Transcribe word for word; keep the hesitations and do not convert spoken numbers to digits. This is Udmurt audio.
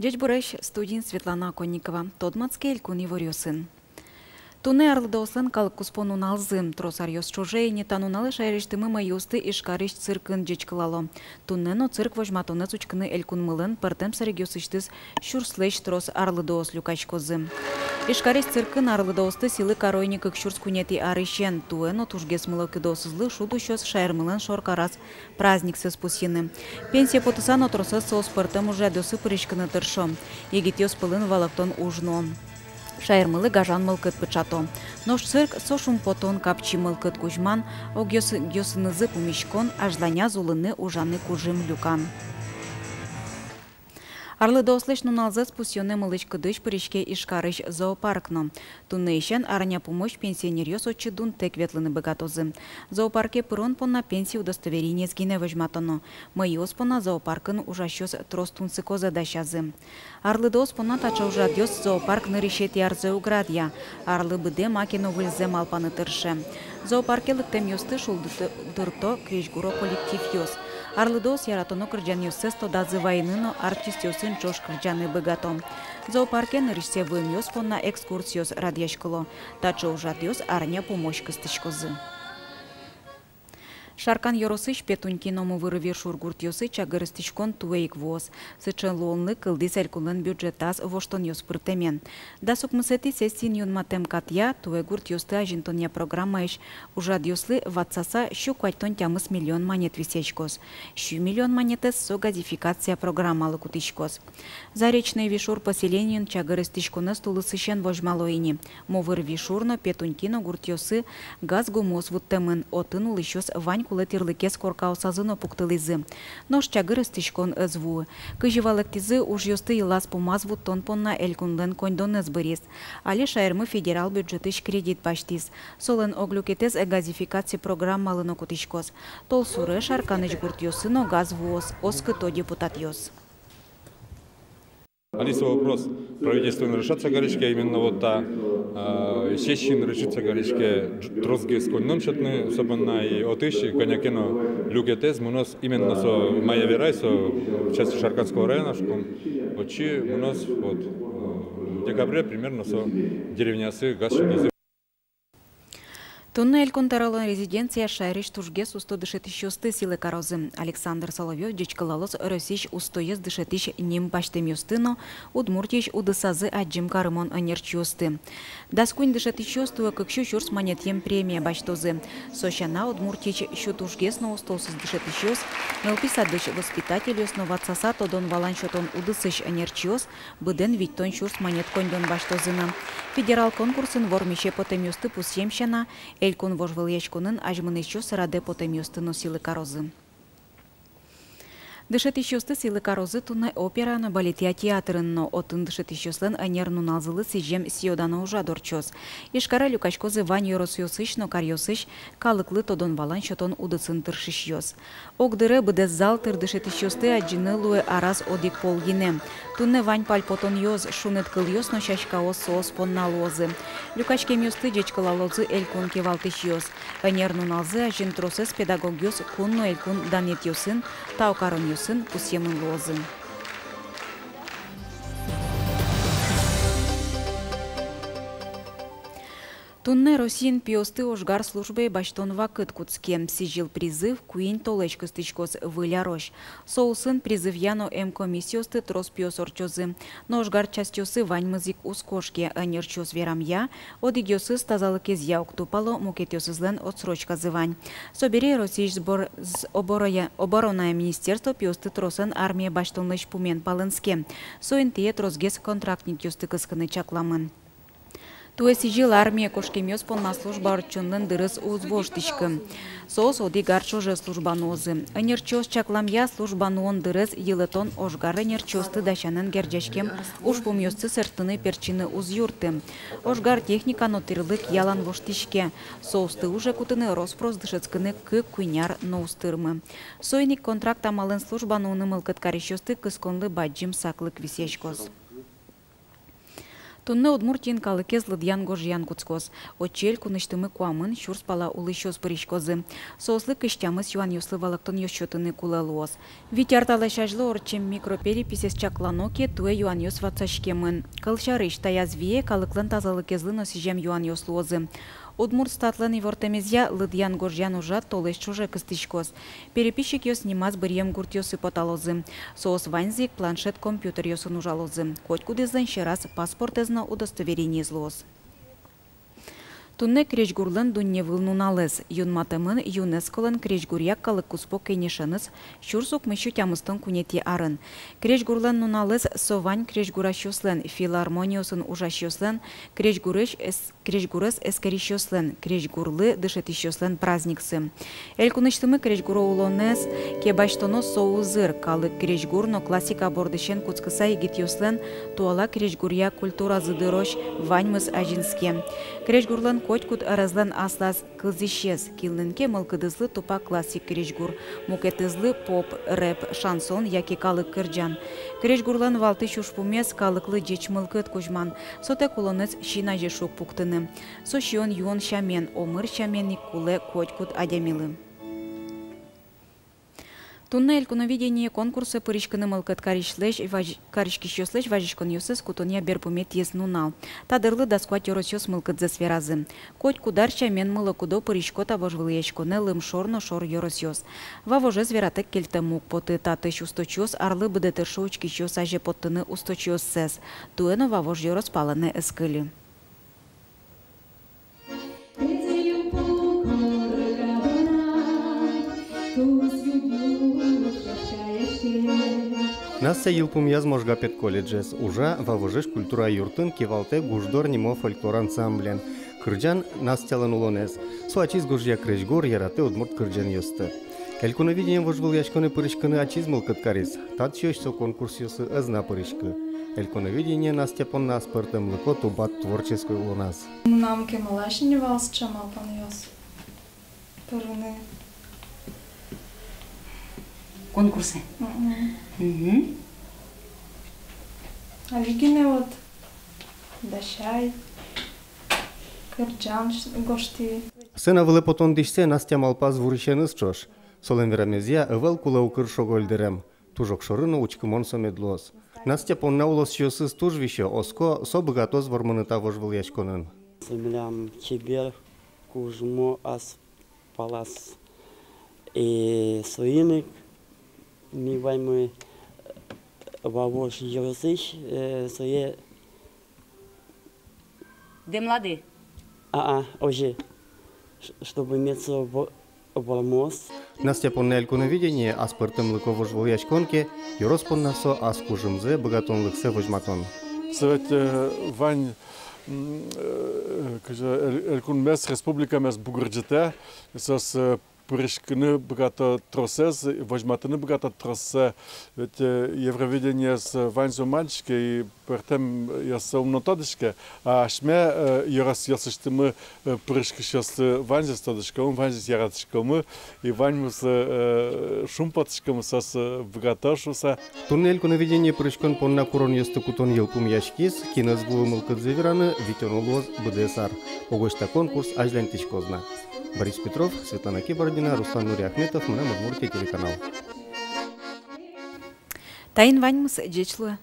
Ӟечбуресь, студиын Светлана Оконникова. Тодматске элькун иворъёсын. Туннэ арлыдоослэн калык куспо нуналзы. Трос аръёс ӵоже ини та нуналэ шаерысьтымы мӧйыосты Ижкарысь циркын ӟечкылало. Туннэ но цирк возьматонэз учкыны элькунмылэн пӧртэм сэрегъёсысьтыз сюрслэсь трос арлыдоос люкаськозы. Ижкарысь циркын арлыдоосты сӥлы каро ини кык сюрс куинетӥ арысен. Туэ но тужгес мылокыдоосызлы шуд усёз шаермылэн шоркараз праздниксэс пусйыны. Пенсие потыса но тросэз соос пӧртэм ужрадъёсы пыриськыны тыршо. Егитъёс пӧлын валэктон уж нуо. Шаермылы гажан мылкыд пыӵато. Нош цирк — со шумпотон, капчи мылкыд кузьман, огъёс-, огъёсынызы пумиськон, азьланяз улыны, ужаны кужым люкан. Арлыдоослэсь нуналзэс пусйонэ мылысь-кыдысь пыриське Ижкарысь зоопарк но. Туннэысен арня пумозь пенсионеръёс отчы дунтэк ветлыны быгатозы. Зоопарке пырон понна пенсия удостоверениез гинэ возьматоно. Мӧйыос понна зоопаркын ужасьёс трос тунсыкозэ дасязы. Арлыдоос понна таӵе ужрадъёс зоопарк нырысетӥ арзэ уг радъя. Арлы быдэ маке но выльзэ малпаны тырше. Зоопарке лыктэмъёсты шулдырто, дырто крезьгуро коллективъёс. Арлыдоос яратоно кырӟанъёссэс тодазы вайыны но артистъёсын ӵош кырӟаны быгато. Зоопарке нырысьсэ вуэмъёс понна экскурсиос радъяськыло. Таӵе ужрадъёс арня пумозь кыстӥськозы. Шаркан ёросысь Петуньки но Мувыр Вишур гуртъёсы чагыр эстӥськон туэ ик вуоз. Сыӵе луонлык кылдӥз элькунлэн бюджетаз воштонъёс пыртэмен. Дас укмысэтӥ сессиын юнматэм катъя, туэ гуртъёсты азинтонъя программаысь ужрадъёслы ватсаса сю куатьтон тямыс миллион манет висъяськоз. Сю миллион манетэз со газификация программалы кутӥськоз. Заречный Вишур поселениын чагыр эстӥськонэз тулысысен возьмало ини. Мувыр Вишур но Петуньки но гуртъёсы газ гумыос вуттэмын, отын улӥсьёс вань кулэ тӥрлыкез коркаосазы но пуктылӥзы. Нош чагыр эстӥськон ӧз вуы. Кызьы валэктӥзы, ужъёсты йылаз-пумаз вуттон понна элькунлэн коньдонэз быриз. Али шаермы федерал бюджетысь кредит басьтӥз. Солэн ог люкетэз газификация программалы но кутӥськоз. Толсуре Шарканысь гуртъёсы но газ вуоз, оскыто депутатъёс. Али со вопрос правительствоын решаться кариське, именно вот та, а, сессиын решиться кариське дж-, тросгес коньдон сётыны, особенно и отысь кӧня ке но люкетэз мыноз именно со, мае верай, со части Шарканского района, шуом, отчы мыноз, вот, э, в декабре примерно со деревнясы газ сётозы. Туннэ Элькун тӧролэн резиденцияз шаерысь тужгес усто дышетӥсьёсты сӥлы карозы. Александр Соловьёв ӟечкылалоз Россиысь устоез дышетӥсь ним басьтэмъёсты но Удмуртиысь удысазы адӟем карымон ӧнерчиосты. Дас куинь дышетӥсьёс туэ кык сю сюрс манетъем премия басьтозы. Со сяна, Удмуртиысь сю тужгес но устоосыз дышетӥсьёс, нылпи садысь воспитательёс но ватсаса тодон-валан сётон удысысь ӧнерчиос быдэн витьтон сюрс манет коньдон басьтозы на. Федерал конкурсын вормисе потэмъёсты пусъем сяна, Элькун вожвылъяськонын азьмынӥсьёс радэ потэмъёсты но сӥлы карозы. Дышетӥсьёсты сӥлы карозы туннэ опера но балетъя театрын но. Отын дышетӥсьёслэн ӧнер нуналзылы сӥзем сӥё-дано ужрад ортчоз. Ижкаре люкаськозы вань ёросъёсысь но каръёсысь калыклы тодон-валан сётон удысын тыршисьёс. Огдыре быдэс зал тыр дышетӥсьёсты адӟыны луэ араз одӥг пол гинэ. Туннэ вань пальпотонъёс, шуныт кылъёс но сяськаос соос понна луозы. Люкаськемъёсты ӟечкылалозы элькун кивалтӥсьёс. Ӧнер нуналзы азьын тросэз педагогъёс кун но элькун данъетъёсын, тау каронъёсын пусъемын луозы. Туннэ Россиын пиосты ожгар службае басьтон вакыт кутске. Сӥзьыл призыв куинь толэзь кыстӥськоз, Выль арозь. Со улсын призывъя но эмкомиссиосты трос пиос ортчозы. Но ожгар частьёсы ваньмыз ик уз кошке. Ӧнерчиос верамъя, одӥгъёсыз тазалыкезъя уг тупало, мукетъёсызлэн отсрочказы вань. Собере Россиысь сбор-, с-, обороя-, оборонное министерство пиосты тросэн армие басьтонлэсь пумен палэнске. Со интые тросгес контрактникъёсты кыскыны чакламын. Туэ сӥзьыл армие кошкемъёс понна служба ортчонлэн дырыз уз воштӥськы. Соос одӥг ар ӵоже служба нуозы. Ӧнерчиос чакламъя, служба нуон дырез йылэтон ожгар ӧнерчиосты дасянэн герӟаськем ужпумъёсты сэрттыны-пертчыны уз юртты. Ожгар техника но тӥрлык ялан воштӥське. Соосты уже кутыны рос-прос дышетскыны кык-куинь ар но уз тырмы. Соин ик контракт амалэн служба нуыны мылкыд карисьёсты кысконлы бадӟым саклык висъяськоз. Туннэ Удмуртиын калыкез лыдъян-гожъян кутскоз. Отчы элькунысьтымы куамын сюрс пала улӥсьёс пыриськозы. Соослы кызь тямыс юанъёслы валэктонъёс сётыны кулэ луоз. Вить ар талэсь азьло ортчем микропереписез чаклано ке, туэ юанъёс ватсаськемын. Кылсярысь, таяз вие калыклэн тазалыкезлы но сӥзем юанъёс луозы. Удмуртстатлэн ивортэмезъя, лыдъян-гожъян ужрад толэзь ӵоже кыстӥськоз. Переписчикъёс нимаз быръем гуртъёсы поталозы. Соос ваньзы ик планшет-компьютеръёсын ужалозы. Котькудӥзлэн сьӧраз паспортэз но удостоверениез луоз. Туннэ крезьгурлэн дунневыл нуналэз. Юнматэмын ЮНЕСКОлэн крезьгуръя калыккуспо кенешеныз сюрс укмыссю тямыстон куинетӥ арын. Крезьгурлэн нуналэз — со вань крезьгурасьёслэн, филармониосын ужасьёслэн, крезьгурез эс-, крезьгурез эскерисьёслэн, крезьгурлы дышетӥсьёслэн праздниксы. Элькунысьтымы крезьгуро улонэз ке басьтоно, со узыр, калык крезьгур но классика бордысен кутскыса егитъёслэн туала крезьгуръя культуразы дырозь ваньмыз азинске. Крезьгурлэн котькуд ӧрезлэн аслаз кылзӥсез, кинлэн ке мылкыдызлы тупа классик крезьгур, мукетызлы поп, рэп, шансон яке калык кырӟан. Крезьгурлэн валтӥсь ужпумез — калыклы ӟеч мылкыд кузьман, сотэк улонэз син азе шуг пуктыны. Со сиён-юон сямен, омыр сямен ик кулэ котькуд адямилы. Туннэ «Элькуновидение» конкурсэ пыриськыны мылкыд карисьлэсь вазь-, кариськисьёслэсь вазиськонъёссэс кутонъя берпуметӥез нунал. Та дырлы дас куать ёросъёс мылкыдзэс веразы. Котькуд ар сямен мылокыдо пырисько та вожвылъяськонэ лымшор но шор ёросъёс. Вавожез вератэк кельтэм уг поты, татысь усточиос арлы быдэ тыршо учкисьёс азе поттыны усточиоссэс. Туэ но Вавож ёрос палэнэ ӧз кыльы. Настя йылпумъяз Можга педколледжез, ужа Вавожысь культура юртын, кивалтэ «Гуждор» нимо фольклор ансамблен. Кырӟан — Настялэн улонэз. Со ачиз гожъя крезьгур, яратэ удмурт кырӟанъёсты. «Элькуновидение» вожвылъяськонэ пыриськыны ачиз мылкыд кариз. Татчыозь со конкурсъёсы ӧз на пыриськы. «Элькуновидение» Настя понна аспӧртэмлыко тубат творческой улоназ. Мынам кемалась ини вал сыӵе малпанъёс пырыны конкурсэ. Мгм. Мгм. Али гинэ вот дасяй, кырӟан ш-, гожтӥ. Сцена вылэ потон дӥсьсэ Настя малпаз вурысеныз ӵош. Солэн верамезъя, ӧвӧл кулэ укыр шоголь дэрем. Туж огшоры но учкымон со мед луоз. Настя понна улосчиосыз туж висё, оско, со быгатоз вормыны та вожвылъяськонын. Со милям чебер кужмо ас палаз. И соин ик ми ваньмы, э, Вавож ёросысь, э, сое дэмлады. А-а, озьы. Ш-, чтобы мед со во-, вормоз. Настя понна «Элькуновидение» аспӧртэмлыко вожвылъяськон ке, ёрос понна со ас кужымзэ, быгатонлыксэ возьматон. Со ведь, э, вань, м, э, кызьы, эль-, элькунмес, республикамес бугырӟытэ, соос, э, пыриськыны быгато тросэз, возьматыны быгато троссэ. Ведь, э, Евровидениез, э, ваньзэ ум адӟиське, и пӧртэмъёссэ ум но тодӥське. А асьме, э, ёросъёсысьтымы, э, пыриськисьёсты ваньзэс тодӥськомы, ваньзэс яратӥськомы, и ваньмызлы, э, шумпотӥськомы, соос, э, быгато шуыса. Туннэ «Элькуновидение» пыриськон понна куронъёсты кутон йылпумъяськиз, кинэз вуэ мылкыдзэ вераны, витёно луоз быдэс ар. Угось та конкурс азьланьтӥськоз на. Борис Петров, Светлана Кибардина, Руслан Нуриахметов, «Мынам Удмуртие» телеканал. Таин ваньмыз, ӟеч луэ.